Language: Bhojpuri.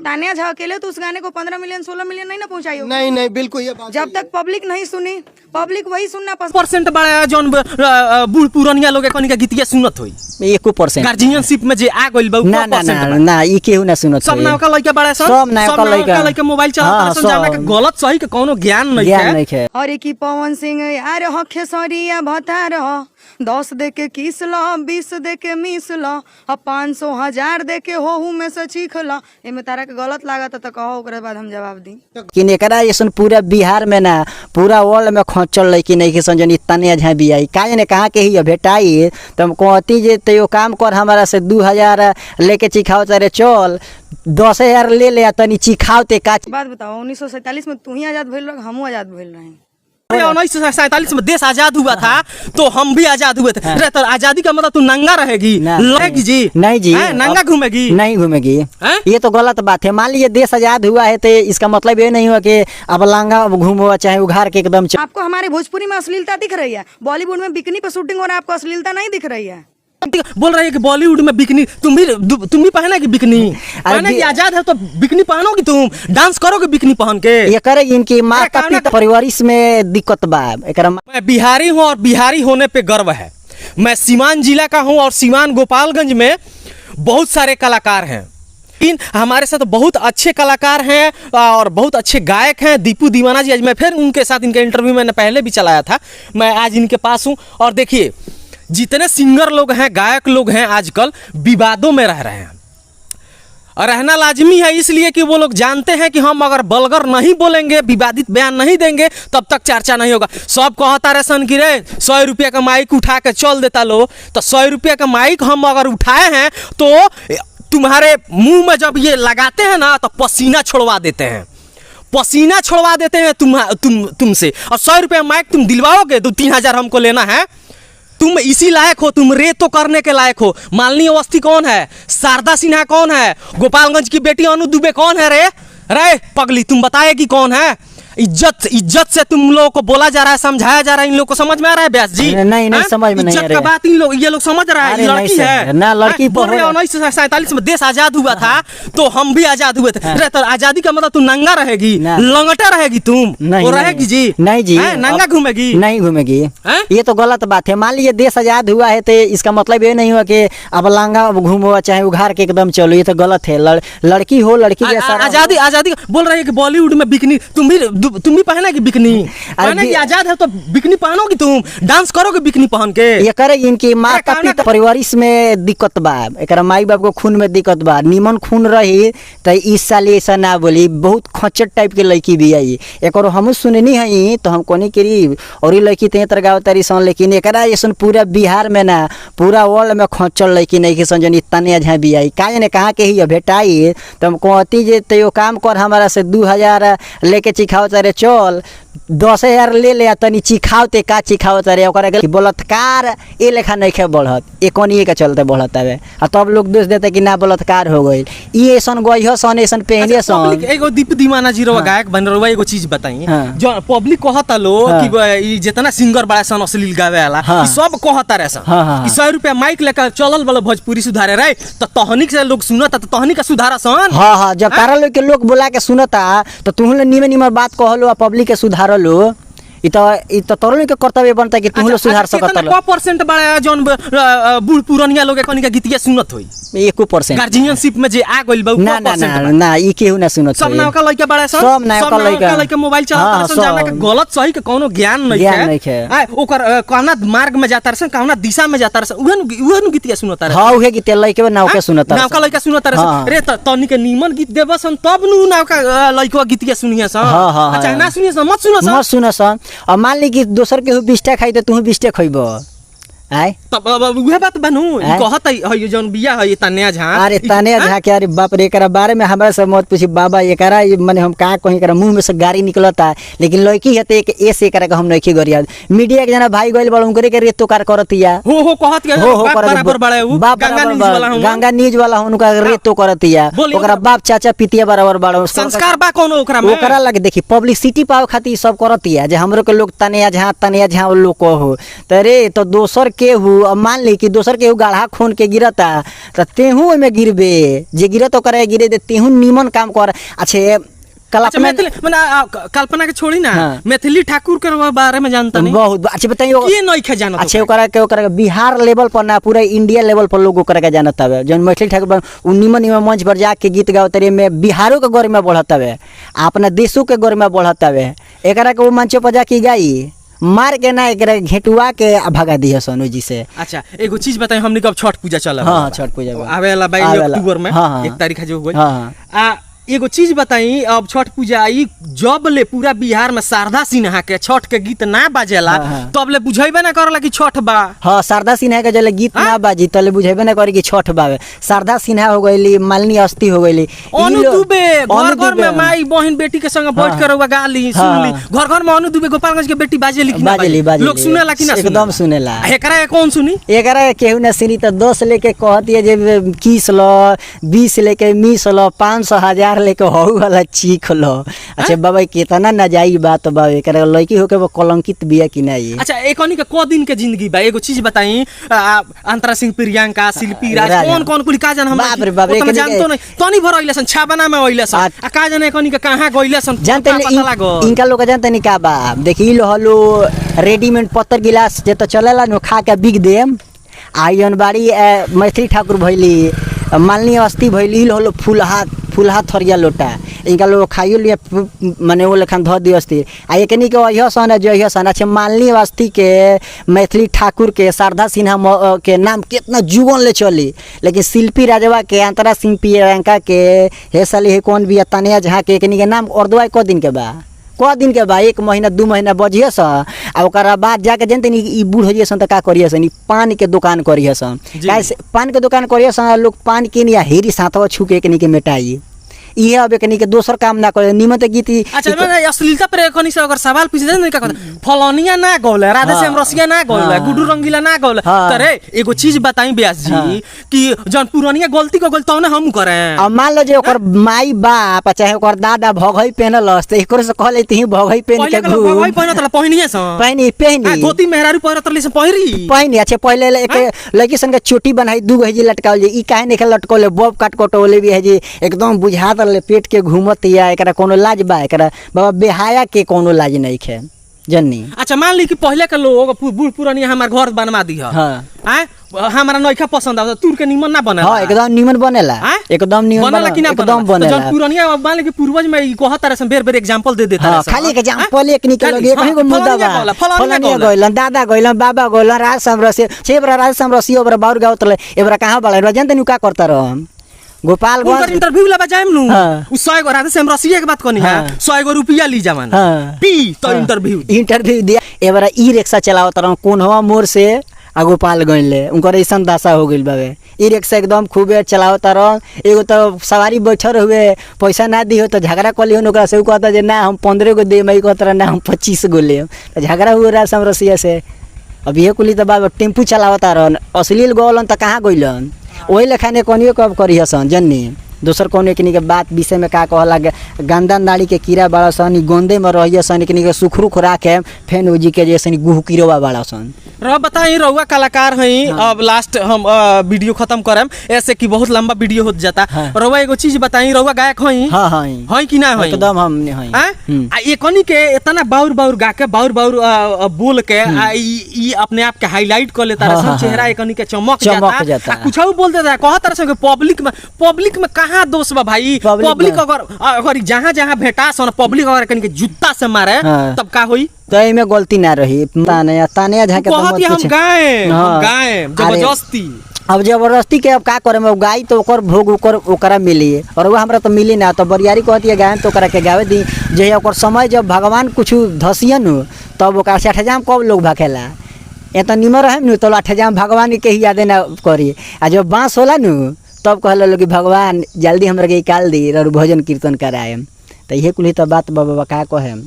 तान्या झा अकेले तो उस गाने को 15 मिलियन, 16 मिलियन नहीं ना पहुंचाई होगी। नहीं नहीं, बिल्कुल ये बात जब तक पब्लिक नहीं सुनी, पब्लिक वही सुनना पसंद परसेंट बड़ा जौन बूढ़ पुरनिया लोग कनी के गीतिया सुनत होई। एको परसेंट। गार्जियनशिप में जे आ गइल बा उ ना क ना परसेंट ना बा? ना, ई केहू ना सुनत सब होई। नवका लइका बड़ा सन। सब नवका लइका। लइका मोबाइल चलाता सन, जाना के गलत सही के कोनो ज्ञान नहीं ज्ञान है। नहीं है। अरे की पवन सिंह यार ह, खेसरिया भतार ह, 10 दे के किस ल, 20 दे के मिस ल, आ 500 हजार दे के होहू में से चीख ल। एमे तारा के गलत लागत त कहो, ओकरे बाद हम जवाब दी। किन एकरा ऐसन पूरा बिहार में ना, पूरा वर्ल्ड में खचल लड़की नहीं सन जन तने झा बियाई। का जाने कहाँ के ही भेटाई। तो हम कहती जे तैयो काम कर हमारा से, 2000 लेके चिखाओ तारे, चल 10,000 ले ले आ तनी चिखाओ ते का। बात बताओ, 1947 में तू ही आजाद भइल रह, हमहू आजाद भइल रही। 1947 में देश आजाद हुआ था तो हम भी आजाद हुए थे। अरे तो आजादी का मतलब तू नंगा रहेगी? ना। रहेगी जी? नहीं जी। हैं? नंगा घूमेगी? नहीं घूमेगी। हैं? ये तो गलत बात है। मान लीजिए देश आजाद हुआ है तो इसका मतलब ये नहीं हुआ कि अब लांगा घूमो, चाहे उघार के एकदम आपको हमारे भोजपुरी में अश्लीलता दिख रही है, बॉलीवुड में बिकनी पे शूटिंग हो रहा है, आपको अश्लीलता नहीं दिख रही है। बोल रही है कि बॉलीवुड में बिकनी, तुम भी पहनेगी बिकनी? पहनेगी? आजाद है तो बिकनी पहनोगी तुम? डांस करोगे बिकनी पहन के? ये करे इनकी माता कावना पिता परिवारिश में दिक्कत बा एकरा। मैं बिहारी हूँ और बिहारी होने पे गर्व है। मैं सीवान जिला का हूँ और सीवान गोपालगंज में बहुत सारे कलाकार हैं। इन हमारे साथ बहुत अच्छे कलाकार हैं और बहुत अच्छे गायक हैं, दीपू दीवाना जी। आज मैं फिर उनके साथ, इनका इंटरव्यू मैंने पहले भी चलाया था, मैं आज इनके पास हूँ। और देखिए, जितने सिंगर लोग हैं, गायक लोग हैं, आजकल विवादों में रह रहे हैं और रहना लाजमी है, इसलिए कि वो लोग जानते हैं कि हम अगर बलगर नहीं बोलेंगे, विवादित बयान नहीं देंगे, तब तक चर्चा नहीं होगा। सब कहता रहे सन कि रे 100 रुपया का माइक उठा के चल देता लो। तो 100 रुपया का माइक हम अगर उठाए हैं तो तुम्हारे मुंह में जब ये लगाते हैं ना, तो पसीना छोड़वा देते हैं, पसीना छोड़वा देते हैं तुम तुमसे। और 100 रुपया माइक तुम दिलवाओगे तो 3000 हमको लेना है। तुम इसी लायक हो, तुम रे तो करने के लायक हो। मालिनी अवस्थी कौन है? शारदा सिन्हा कौन है? गोपालगंज की बेटी अनु दुबे कौन है? रे रे पगली, तुम बताएगी कौन है? इज्जत इज्जत से तुम लोगों को बोला जा रहा है, समझाया जा रहा है। इन लोगों को समझ में आ रहा है व्यास जी? नहीं, नहीं, हाँ? समझ में नहीं इज्जत आ का रहा है। बात इन लोग, ये लोग समझ रहा है? अरे ये नहीं लड़की सर, है ना, लड़की हाँ? बोल रहे पर- 1947 में देश आजाद हुआ था तो हम भी आजाद हुए थे। अरे तो आजादी का मतलब तू नंगा रहेगी? ना। लंगटा रहेगी तुम? नहीं वो नहीं। रहेगी जी? नहीं जी। हैं? नंगा घूमेगी? नहीं घूमेगी। हैं? ये तो गलत बात है। मान लीजिए देश आजाद हुआ है तो इसका मतलब ये नहीं हुआ कि अब लांगा घूमो, चाहे उघार के एकदम चलो। ये तो गलत है। लड़की हो, लड़की जैसा रहो। आजादी आजादी बोल रही है कि बॉलीवुड में बिकनी, तुम भी पहनेगी बिकनी? पहनेगी? आजाद है तो बिकनी पहनोगी तुम? डांस करोगे बिकनी पहन के? ये करे इनकी माता कावना पिता परिवारिश में दिक्कत बा। एकरा माई बाप को खून में दिक्कत बा। निमन खून रही तो इस साल ऐसा ना बोली। बहुत खच्चर टाइप के लड़की भी आई। एक हम सुननी है तो हम कोनी करी और ई लड़की ते तर गाँव तारी सन, लेकिन एकरा ऐसन पूरा बिहार में ना, पूरा वर्ल्ड में खचल लड़की नहीं सन जन तने झा बियाई। का जाने कहाँ के ही भेटाई। तो हम कहती जे तैयो काम कर हमारा से, 2000 लेके चिखाओ तारे, चल 10,000 ले ले आ तनी चिखाओ ते का चिखाओ तारे। ओकरा के बलात्कार ए लेखा नइखे बढ़त, एकनिए के चलते बढ़त हवे। आ तब लोग दोष देते कि ना बलात्कार हो गइल। ई ऐसन गइह सन, ऐसन पहले सन। पब्लिक एगो दीप दीवाना जी रवा गायक बन रहा, एगो चीज बताई। जो पब्लिक कहता लो कि ई जितना सिंगर बड़ा सन अश्लील गावे वाला, ई सब कहता रहे सन हाँ, हाँ, कि 100 रुपया माइक लेकर चलल वाला भोजपुरी सुधारे रहे, तो तहनिक से लोग सुनता तो तहनी का सुधारा सन। हाँ, जब तारा लोग के लोग बोला के सुनता तो तुहू लोग निमन निमन बात कहलो आ पब्लिक के सुधारलो। ई त तोरो लोग के कर्तव्य बनता कि तुहू लोग सुधार सकत कितना परसेंट बड़ा जौन बूढ़ पुरनिया लोग कनी के गीतिया सुनत होई? एको परसेंट। गार्जियनशिप में जे आ गइल बा उ ना क ना परसेंट ना बा? ना, ई केहू ना सुनत सब होई। नवका लइका बड़ा सन। सब नवका लइका। लइका मोबाइल चलाता सन, जाना के गलत सही के कोनो ज्ञान नहीं ज्ञान है। नइखे। आ ओकर कौना मार्ग में जाता रसन, कौना दिशा में जाता रसन, उहे नु गीतिया सुनता रहे। हाँ, उहे गीत लइके नवके सुनत। नवका लइका सुनता रहे। रे त तनी के नीमन गीत देबसन तब नु नवका लइकवा गीतिया सुनिए सन। हाँ, हाँ, हाँ। अच्छा, ना सुनिए सन, मत सुनो सन। मत सुन सन। अब मान ली कि दोसर केहू बिस्टा खाई त तू बिस्टे खइब आय। तब अब उहे बात बनू ई आय? कहत है जौन बिया है तन्या झा। अरे तने झा के, अरे बाप रे, एकरा बारे में हमरा से मत पूछी बाबा। एकरा ई मने हम का कहीं, एकरा मुंह में से गारी निकलता, लेकिन लड़की है त एक एसे एकरा के हम नहीं गरिया। मीडिया के जना भाई गइल बड़, उनकरे के रेत तोकार करतिया। हो हो कहत के हो हो बाप करत बराबर बड़े उ बाप गंगा बराबर न्यूज वाला बा- हूं। गंगा न्यूज वाला हूं, उनका रेत तो करतिया। बोली। ओकरा बाप चाचा पितिया बराबर बड़ा। संस्कार बा कोनो ओकरा में? ओकरा लगे देखी पब्लिसिटी पावे खातिर ई सब करतिया जे हमरो के लोग तनिया झा, तनिया झा लोग कहो त रे तो दोसर के केहू अब मान ली कि दोसर केहू गाढ़ा खून के गिरता त तेहू ओहिमे गिरबे, जे गिरत ओकरा गिरे दे, तेहू नीमन काम कर। अच्छे अच्छा कल्पना मैथिली माने कल्पना के छोड़ी ना, हाँ। मैथिली ठाकुर के बारे में जानता नहीं बहुत अच्छा बताइए के नहीं खे जानत। अच्छा ओकरा के ओकरा के बिहार लेवल पर ना पूरा इंडिया लेवल पर लोग ओकरा के जानत हवे। जौन मैथिली ठाकुर बा, उ निमन निमन मंच पर जाके गीत गावत रहे में बिहारो के गरिमा बढ़त हवे, अपना देशों के गरिमा बढ़त हवे। एकरा के वो मंच पर जाके गाई मार के ना एकरा घेटुआ के आ भगा दिह सोनू जी से। अच्छा एगो चीज बताई, हमनी के अब छठ पूजा चल हाँ, छठ पूजा बा। आवेला बाई आवेला। अक्टूबर में, हाँ, हाँ। 1 तारीख जो हो गई। हाँ, आ एगो चीज बताई, अब छठ पूजा आई जब ले पूरा बिहार में शारदा सिन्हा के छठ के गीत ना बाजेला हाँ, हाँ। तब ले बुझेबे ना करला कि छठ बा। हाँ शारदा सिन्हा के जले गीत ना बाजी तले बुझेबे ना करी कि छठ बावे। शारदा सिन्हा हो गईली, मालिनी अस्थि हो गईली, अनु दुबे अनु घर घर दुबे, में माई बहन बेटी के संग बैठ कर रउआ गाली सुनली, घर घर में अनु दुबे गोपालगंज के बेटी बाजेली कि ना बाजेली, बाजेली। लोग सुनेला कि ना एकदम सुनेला। आ एकरा के कौन सुनी? एकरा के केहू ना सुनी त 10 लेके कहती है जे 21 लो, 20 लेके 20 लो, 500 हजार लेके हऊ वाला चीख लो। अच्छा बाबा कितना ना जाई बात बा, एकरा लड़की होके वो कलंकित बिया कि ना ये। अच्छा एकनी के क दिन के जिंदगी बा? एगो चीज बताई, अंतरा सिंह, प्रियंका, शिल्पी राज, राज। कौन कौन कुल का जान हम बाप रे बाप, उतना एकनी के- जानतो नहीं, तनी भर अइले सन छाबना में अइले सन, आ का जाने एकनी के कहां गइले सन, जानते पता नहीं लागल। इनका लोग जानते नहीं का बा। देखी लो हलो रेडीमेड पत्थर गिलास जे तो चलेला नु खा के बिक देम। आयन बाड़ी मैथिली ठाकुर भैली, मालिनी अस्थि भैली, ई हलो फुलहा फुलहा थरिया लोटा इनका लोग खाइयो लिया माने वो लेखन धऽ दियो अस्थि। आ एकनी के अहियो सन जे अहियो सन। अच्छा मालिनी अस्थि के, मैथिली ठाकुर के, शारदा सिन्हा के नाम कितना जुगन ले चली, लेकिन शिल्पी राजवा के, अंतरा सिंह प्रियंका के, हे साली हे कौन बिया तनिया झा के, एकनी के नाम और दुआई क दिन के बा, क दिन के बा, 1 महीना 2 महीना बजिए स आ ओकरा बाद जाके जानते नी ई बूढ़ हो जइसन त का करिए सन, ई पान के दुकान करिए सन। जी। काहे से पान के दुकान करिए सन, लोग पान किन या हेरी साथवा छू के एकनी के मेटाई। इहे अब एकनी के दोसर काम ना करे निमन त गीत अच्छा मैंने अश्लीलता पर एकनी से अगर सवाल पूछे जाए का कहता फलानिया ना गौले, राधे श्याम रसिया ना गौले, हाँ। गुड्डू रंगीला ना गौले। हाँ। त रे एगो चीज बताई व्यास जी हाँ। कि जौन पुरानिया गलती को गलती तौने हम करें। अब मान लो जे ओकर माई बाप चाहे ओकर दादा भगई पेनलस त एकरो से कहले तिही भगई पेन पहिले के के लोग घूम भगई पहिनत रहल, पहिनिए सन। पहिनी आ, पहिनी धोती मेहरारू पहिरत रहली से पहिरी। पहिनी। अच्छा पहिले एक लड़की सन के चोटी बनाई 2 गो जी लटकावल जे, ई काहे नहीं लटकौले, बॉब काट कटौले भी है जी, एकदम बुझात रहले पेट के घूमत या एकरा कोनो लाज बा? एकरा बाबा बेहाया के कोनो लाज नहीं खे जन्नी। अच्छा मान ली कि पहले के लोग बूढ़ पुरानिया हमार घर बनवा दी है। हाँ। आय हमारा नइखा पसंद आवत, तुर के निमन ना बनेला। हाँ एकदम निमन बनेला, आय? एकदम निमन बनेला कि ना एकदम बनेला? तो बनेला। जौन पुरानिया मान ली कि पूर्वज में ई कहत रहे सन, बेर बेर एग्जांपल दे देता हाँ, रहे सन। खाली एग्जांपल एक निकल खाली, गए, कहीं को हाँ, मुद्दा फलानिया बा। गौला, फलानिया फलानिया गौला। गइलन, दादा गइलन, बाबा गइलन, राज समरसी, छेबरा राज समरसी ओबरा बाउर गावत रहे, एबरा कहाँ बड़ा, एबरा जानते नु का करता रह गोपालगंज। उनकर इंटरव्यू लेबा जाएम नु, हाँ। उ 100 गो राधे श्याम रसिया के बात कहनी है, हाँ। 100 गो रुपया ली जमाना। हाँ। पी तो इंटरव्यू। इंटरव्यू दिया। एबरा ई रिक्शा चलावत रह कोनहवा मोड़ से आ गोपालगंज ले, उनकर ऐसन दशा हो गइल बावे। ई रिक्शा एकदम खूबे चलावत रह, एगो तो सवारी बैठल हुए पैसा ना दिहो तो झगड़ा कर लिहो ओकरा से, उ कहता जे ना हम 15 गो देम, ई कहता रह ना हम 25 गो लेम, तो झगड़ा हुए राज श्याम रसिया से। अब इहे कुली तो बाबा टेम्पू चलावत रहन, अश्लील गौलन त कहाँ गइलन, वही लेखा ने कनियो कब करी हसन जन्नी। दोसर कौन एकनी के बात विषय में का कहला, गंदा नाड़ी के कीड़ा बड़ा सन, ई गोंदे में रहिए सन, एकनी के सुखरू खुराक है फेन उजी के जैसन गुह कीड़वा बड़ा सन। रह बताई रहुआ कलाकार हई, अब लास्ट हम वीडियो खत्म करम ऐसे कि बहुत लंबा वीडियो हो जाता। हाँ। रहुआ एगो चीज बताई, रहुआ गायक हई? हाँ हई। हई कि ना हई? एकदम हम हई। आँ? आ एकनी के इतना बाउर बाउर गा के बाउर बाउर बोल के आ ई अपने आप के हाईलाइट कर लेता हाँ, रसन, हाँ, चेहरा हाँ। एकनी के चमक चमक जाता, जाता। आ कुछ बोल देता, कहत रसन कि पब्लिक में कहाँ दोष बा भाई? पब्लिक पब्लिक में- अगर जहाँ जहाँ भेटा सन पब्लिक अगर एकनी के जूता से मारे हाँ। तब का होई? तो एमे गलती ना रही। ताने ताने झा के तो कहत मत हम पूछे। गाएं, हम हाँ। गाएं अरे, जबरदस्ती। अब जबरदस्ती के अब का करे, अब गाई तो ओकर भोग ओकर ओकरा मिली और वो हमरा तो मिली ना, तो बरियारी कहती है गायन तो ओकरा के गावे दी, जे ओकर समय जब भगवान कुछ धसियन तब ओकरा से अठजाम कब लोग भाखेला, ए तो निमर रहे नु तो अठजाम भगवान के ही यादे ना करी, आ जब बाँस होला नु तब कहल लोग कि भगवान जल्दी हमरा के निकाल दी और भजन कीर्तन कराएम। तो इहे कुल ही तो बात बाबा का कहेम।